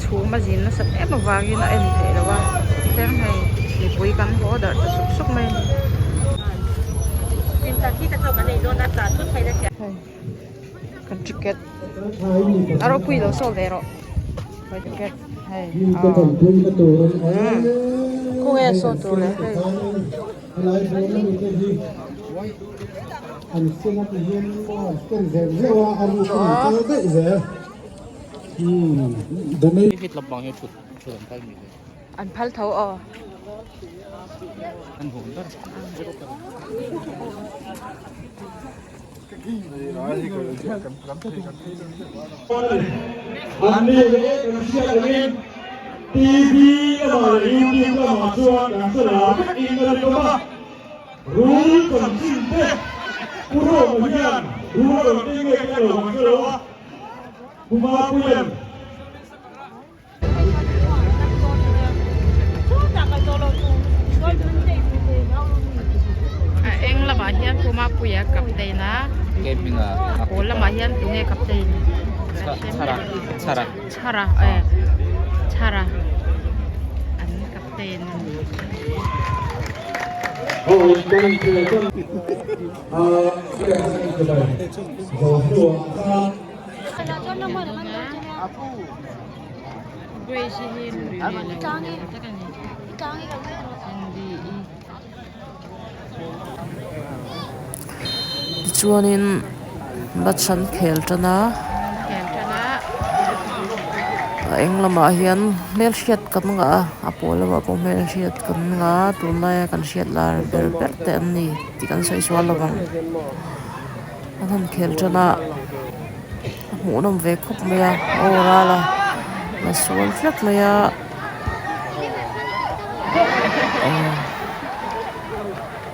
Chhum a zin nasat em avangin a en theih loh a thleng hei mipui kan haw darh ta sup sup mai a ni. Hei kan ticket a ropui lo saw ve rawh ticket hei aw khawnge saw tur leh hei. An phal tho aw. A eng lamah hian Puma Puia captain a pawl lamah hian tunge captain Chhara Chhara an captain a ni. Grace hi lui lian tak a ni Cindy i. Tichuanin match an khel tan a a eng lamah hian hmelhriat kan ngah a a pawl lamah pawh hmelhriat kan ngah a tunlaia kan hriat lar ber ber te an ni tih kan sawi sual lo vang an han khel tan a. A hmuhnawm ve khawp mai a aw ral a la sual tlat mai a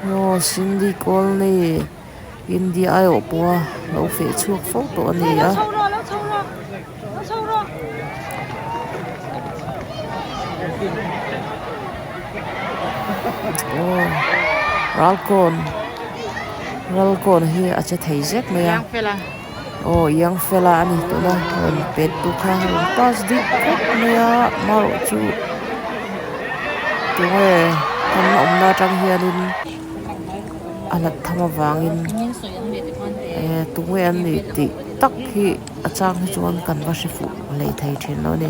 aw Cindy Colney India aiawh pawha lo feh chhuak fo tawh a ni a. Aw Ralkawn Ralkawn hi a che thei zek mai a. Aw iang fela a ni tawh a rawn pet tu kha rawn pass dik khawp mai a marawh chu tunge kan awmna atang hianin a hlat tham avangin eh tunge an nih tih tak hi a chang hi chuan kan va hre fuh hlei thei thin lo a ni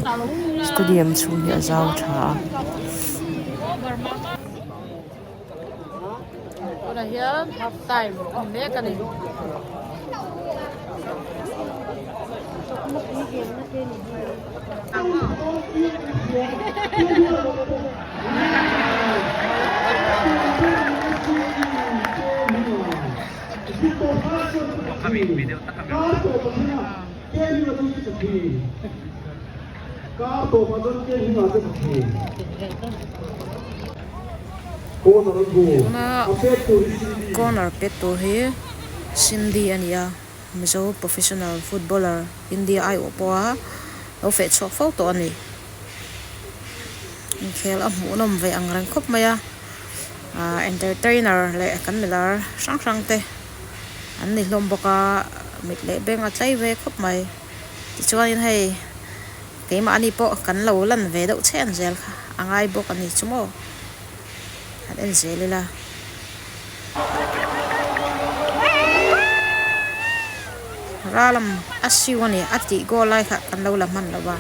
stadium chhung hi a zau tha a. Tunah hian half time a ni mek a ni. Tuna corner pet tur hi Cindy a ni a, Mizo professional footballer India aiawh pawha lo feh chhuak fo tawh a ni. Inkhel a hmuhnawm ve ang reng khawp mai a, ah entertainer leh kan milar hrang hrang te an ni hlawm bawk a, mit leh beng a tlai ve khawp mai. Tichuanin hei keimahni pawh kan lo lan ve deuh chhen zel kha a ngai bawk a ni chu maw. Han en zel ila. Ralam a siu a ni a tih goal lai kha kan lo la hman lo va.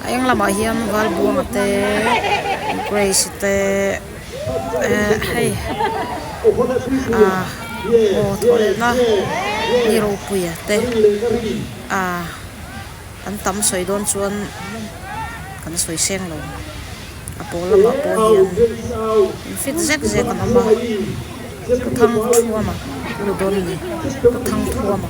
A eng lamah hian Valbuanga te Grace te eh hei ah aw thawhlehna ni ropuia te ah an tam sawi dawn chuan. kan sawi seng lo. A pawl lamah pawh hian in fit zek zek an awm a, Pu Thangthuama lu dawn a ni, Pu Thangthuama.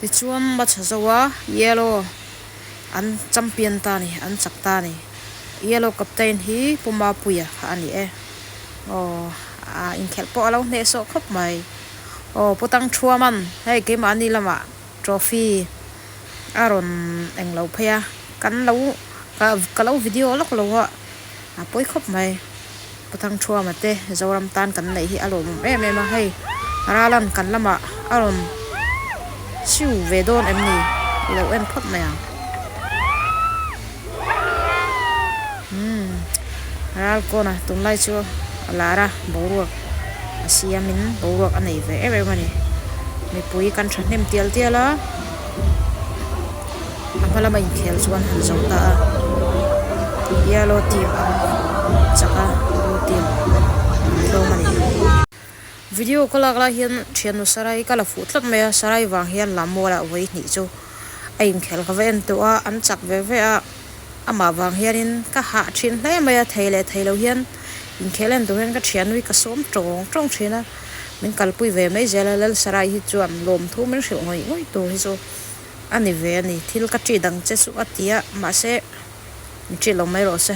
Tichuan match a zo a, yellow an champion ta a ni, an chak ta a ni. Yellow captain hi Pu Mapuia kha a ni e. Aw a inkhelh pawh a lo hnehsawh khawp mai. Aw Pu Tangthuaman hei keimahni lamah trophy a rawn eng lo phei a, kan lo ka lo video lawk lo a, a pawi khawp mai. Pu Thangthuama te Zoram tan kan neih hi a lawmawm em em a, hei Ralan kan lamah a rawn siu ve dawn em ni i lo en phawt mai ang. Umm Ralkawna tunlai chu a lar a, boruak a siamin boruak a nei ve em em a ni. Mipui kan thahnem tial tial a, a hma lama inkhel chuan han zo ta a, yellow team an chak a, blue team an tlawm a ni. Video ka lak lai hian thiannu Sarai ka la fuh tlat mai a, Sarai vang hian Lammualah vawi hnih chu a inkhel ka va en tawh a, an chak ve ve a, amah vang hianin ka hah thin hle mai a, thei leh thei lo hian inkhel en tur hian ka thiannu hi ka sawm tawng tawng thin a, min kalpui ve mai zel a, Lal Sarai hi chuan lawmthu min hrilh ngawih ngawih tur hi chu a ni ve a ni, thil ka ṭih dang che chu a ti a, mahse min ṭih lo mai rawh se.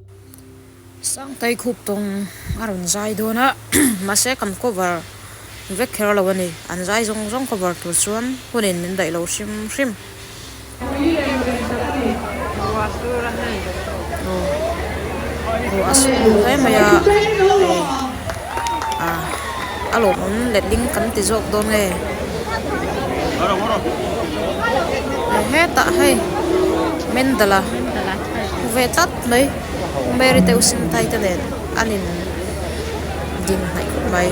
Sangtei khup tawng a rawn zai dawn a, mahse kan cover vek kher lo a ni, an zai zawng zawng cover tur chuan hunin min daih lo hrim hrim. Ruah a sur hle mai a, hei a lawmawm letling kan ti zawk dawn nge. Hetah hei Mendala hmu ve tlat mai. Mary te u Sinthai te nen an in din hnaih khawp mai.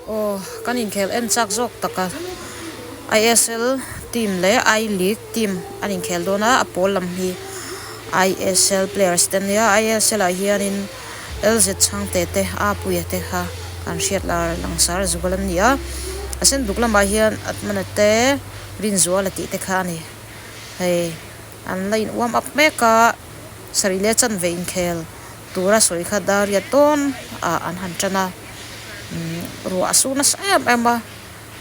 Aw kan inkhel en chak zawk tak a I_S_L team leh I league team an inkhel dawn a a pawl lam hi I_S_L players te ania I_S_L ah hianin L_Z chhangte te a puia te kha kan hriat lar langsar zual an ni a a sen duk lamah hian Atmana te Rinzuala tih te kha a ni hei an la in warm up mek a sarih leh chanve inkhel tura sawi kha dariat dawn ah an han tan a umm ruah a su nasa em em a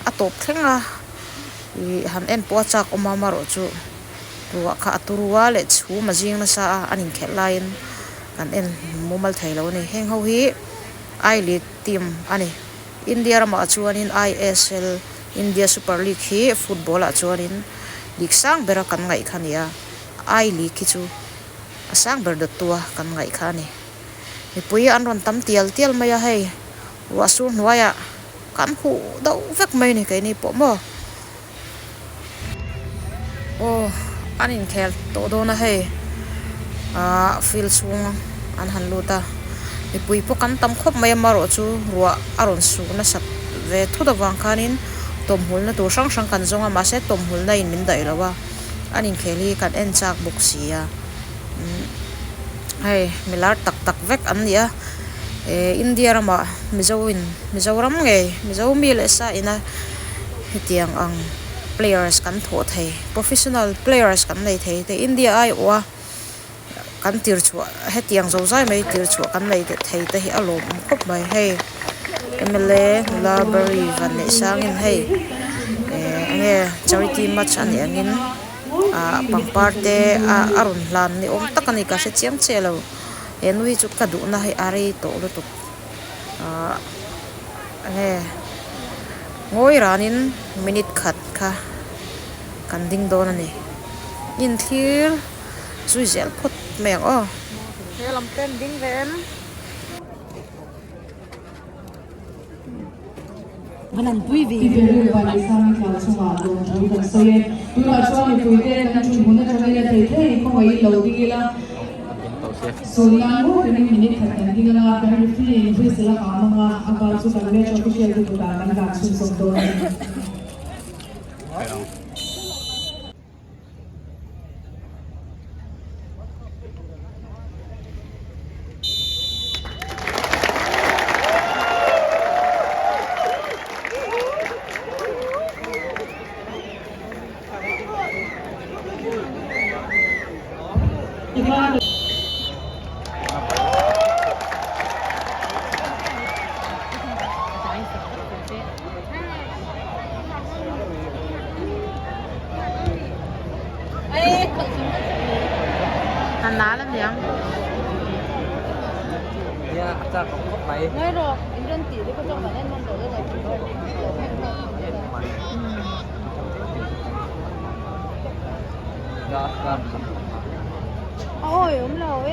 a tawp thleng a ih han en pawh a chak awm a amaherawhchu ruah kha a turu a leh chhum a zing nasa a an inkhelh laiin kan en mumal thei lo a ni heng ho hi I league team a ni India ramah chuanin I_S_L. India Super League hi football ah chuanin league sang bera kan ngaih kha a ni a, I League hi chu a sang ber dawttu a kan ngaih kha a ni. Mipui an rawn tam tial tial mai a hei ruah sur hnuaiah kan huh deuh vek mai a ni keini pawh maw. Aw an inkhel tawh dawn a hei ahh field chhung an han lut a mipui pawh kan tam khawp mai a amaherawh chu ruah a rawn sur nasat ve thut avang khanin tawmhulna tur hrang hrang kan zawng a mahse tawmhulna in min daih lo a an inkhel hi kan en chak bawk si a umm hei milar tak tak vek an ni a eh India ramah mizo in Mizoram ngei mizo mi leh sa ina. Hetiang ang players kan thawh thei, professional players kan nei thei te India ai awh a kan tir chhuah hetiang zo zai mai tir chhuah kan nei thei te hi a lawmawm khawp mai hei mla nula Barry van neih sangin hei eh enge charity match a nih angin ah pangpar te a rawn hlan ni awm tak a ni ka hre chiang chiah lo he nui chu ka duhna hi a rei tawh lutuk ah. Enge ngawi ranin minute khat kha kan ding dawn a ni. Inthlir zui zel phawt mai ang aw. He lam te an ding ve em? Sawi nan ngawt rengin minute khat kan ding anga, kan referee in whistle a kah hmang a, a bal chu kan match official te kutah kan dan chhunzawm dawn a ni. A nal a niang. Awi awm lo e.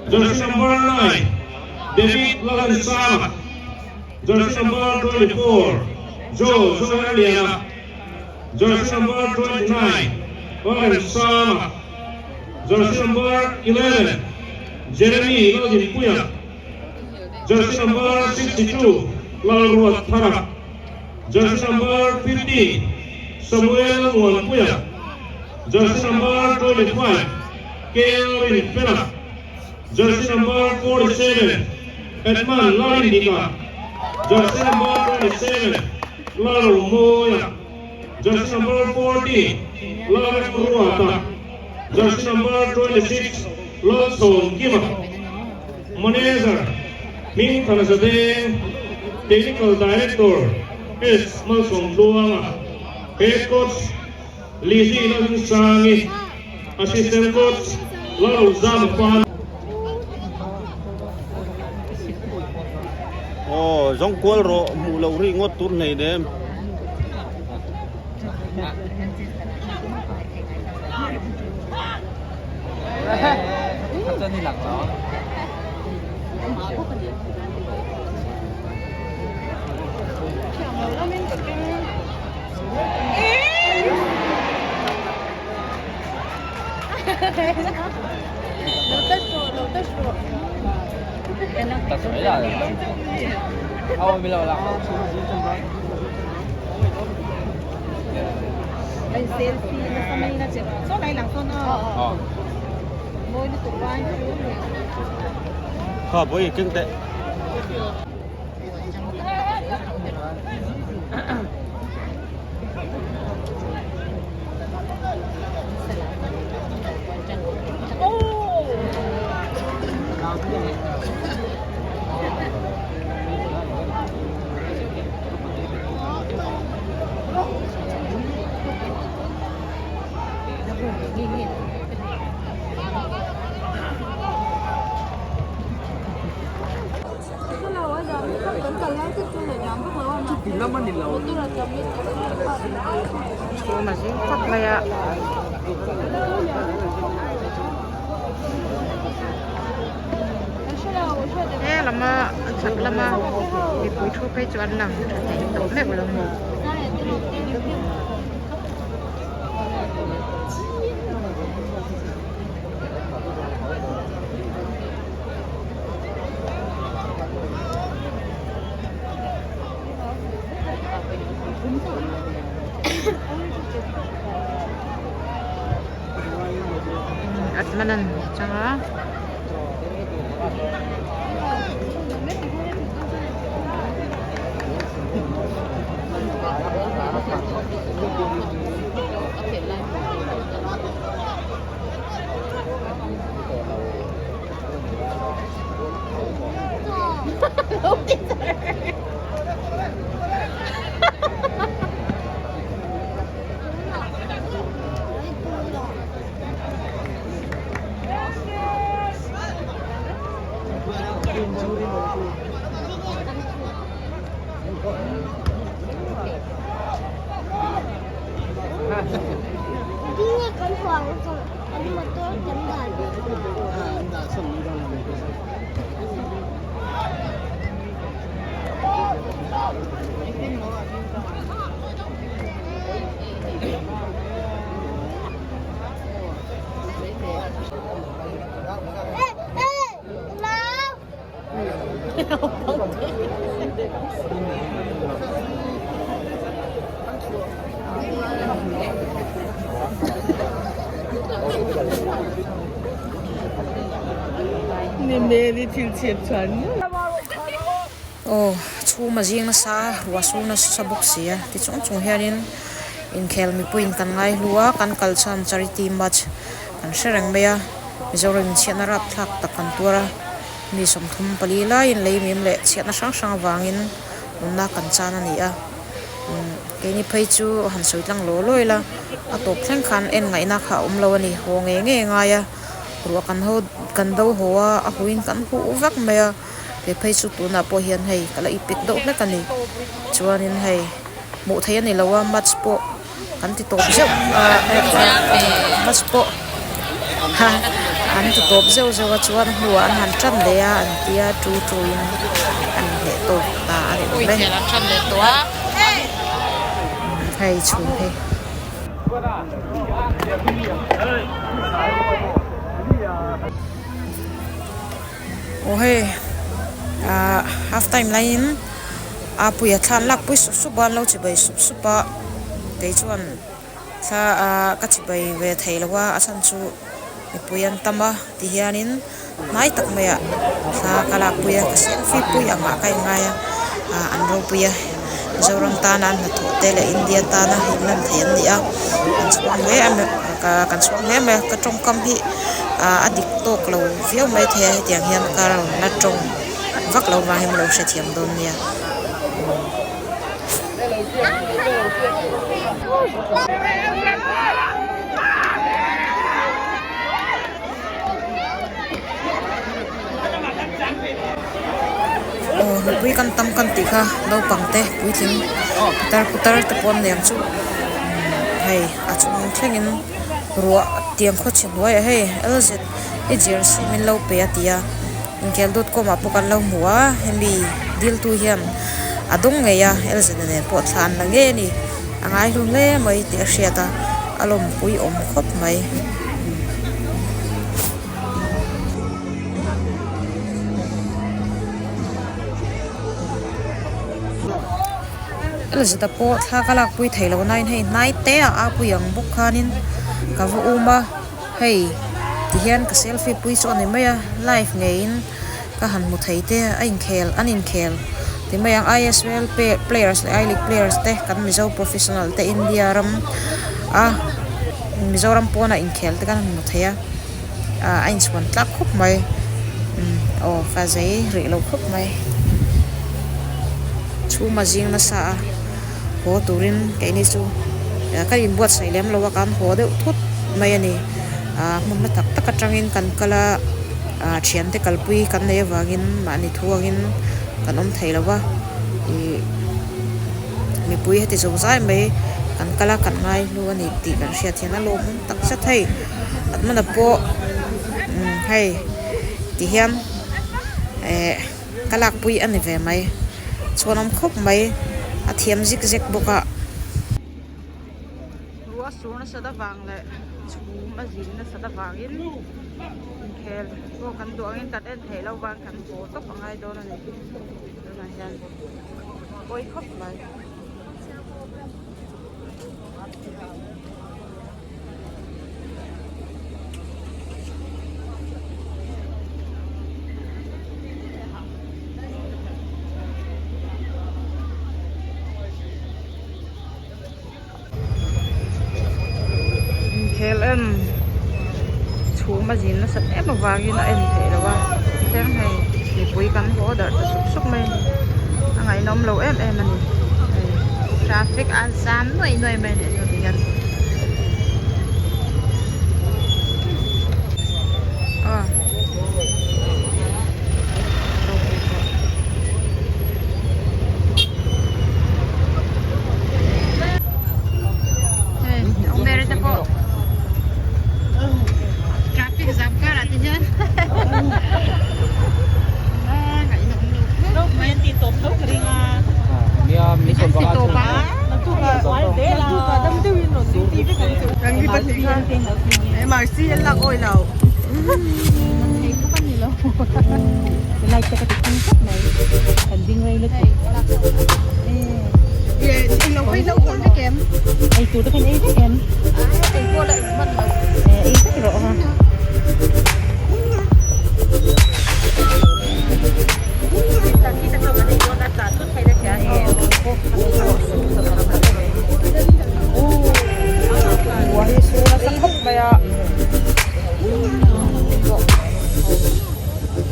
Jersey number 9, David Lalansanga. Jersey number 24, Joe Zoerliana. Jersey number 29, Lalansanga. Jersey number 11, Jeremy Laldinpuia. Jersey number 62, Lalruatthara. Jersey number 50, Samuel Muanpuia. Jersey number 25, Kelvin Fela. Jersey number 47, Edmund Lalindika. Jersey number 27, Lalromoya. Jersey number 40, Lalremruata. Jersey number 26, Lalsawmkima. Manager, Hmingthana Zadeng, Technical Director, S Malsawmtluanga, Head Coach Lizzy Lalrinsangi, Assistant Coach Lalrozama Pan. Aw zawng kual rawh hmuh loh ri ngawt tur nei nem. Kha pawh i keng teh. Chhum a zing khawp mai a. He lama a chhak lama mipui thu phei chu an lang tha thei tawh meuh lo ni. At manan chang a. Aw chhum a zing nasa a ruah sur nasa bawk si a ti chung chung hianin inkhel mipuiin kan ngai hlu a kan kal chuan charity match kan hre reng mai a Mizoram inchhiatna rapthlak tak kan tuar a mi 34 laiin lei mim leh chhiatna hrang hrang avangin nunna kan chan a ni a umm keini phei chu han sawi tlang law law ila a tawp thleng khan en ngaihna kha a awm lo a ni haw ngei ngei a ngai a ruah kan ho kan do haw a a huin kan huh vek mai a he phei chu tunah pawh hian hei ka la ipik deuh hlek a ni chuanin hei hmuh theih a ni lo a match pawh kan ti tawp zeuh a match pawh ha an ti tawp zeuh zeuh a chuan a hnuah an han tan leh a an tia tu tu in an hneh tawk ta a ni awm e hei chhun hi. Aw hei ah half time laiin a puia thla an lakpui sup sup a an lo chibai sup sup a kei chuan thla ah ka chibai ve thei lo a a chhan chu mipui an tam a ti hianin hnai tak maiah thla ka lakpui a ka selfie pui angah ka inngai a ah an ropui a Mizoram tana an hnathawh te leh India tana inlan thei an ni a an chhuang hle a kan chhuang hle mai a ka tawngkam hi ah a dik tawk lo viau mai thei a hetiang hian ka rawn la tawng vak lo vang hi maw lo hrethiam dawn nia. Aw mipui kan tam kan tih kha naupang te puitling putar putar te pawh an nei ang chu hei a chung thlengin ruah tiang khaw chhe hnuaiah hei lz i jersey min lo pe a ti a inkhel dot com ah pawh kan lo hmu a hemi dil tu hian a dawng ngei a lz nen pawh thla an la ngei a ni a ngai hlu hle mai tih a hriat a a lawmpui awm khawp mai. Elizabeth pawh thla ka lakpui thei lo nain hei hnai te ah a pui ang bawk khanin ka va um a hei tihian ka selfie pui chu a ni mai a live ngeiin ka han hmu thei te a inkhel an inkhel ti mai ang I_S_L players leh I league players te kan mizo professional te India ram a Mizoram pawna inkhel te kan han hmu thei a ah a inchhuan tlak khawp mai umm aw ka zei rih lo khawp mai chhuma zing nasa a haw turin keini chu kan inbuatsaih lem lo a kan haw deuh thut mai a ni ah hmun hla tak tak atangin kan kal a ah thiante kalpui kan neih avangin mahni thu angin kan awm thei lo va ih mipui heti zo zai mai kan kal a kan ngai hnu a ni tih kan hriat hian a lawmawm tak zet hei at hmana pawh umm hei ti hian eh ka lakpui a ni ve mai chhuanawm khawp mai a thiam zik zek bawk a. Ruah sur nasat avang leh chhum a zin nasat avangin inkhel pawh kan duh angin kan en theih loh vang kan haw tawp a ngai dawn a ni tunah hian pawi khawp mai. Inkhel en chhum a zin nasat em avangin a en theih loh a thleng hei mipui kan haw darh ta sup sup mai a ni a ngaihnawm lo em em a ni hei traffic a zam nuaih nuaih mai a ni heti hian aw. Hei Mary te pawh traffic jam karah te hian an ti tawp a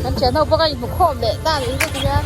Kan thian ho bawk a inhmu khawm leh ta leh hi chu tihian.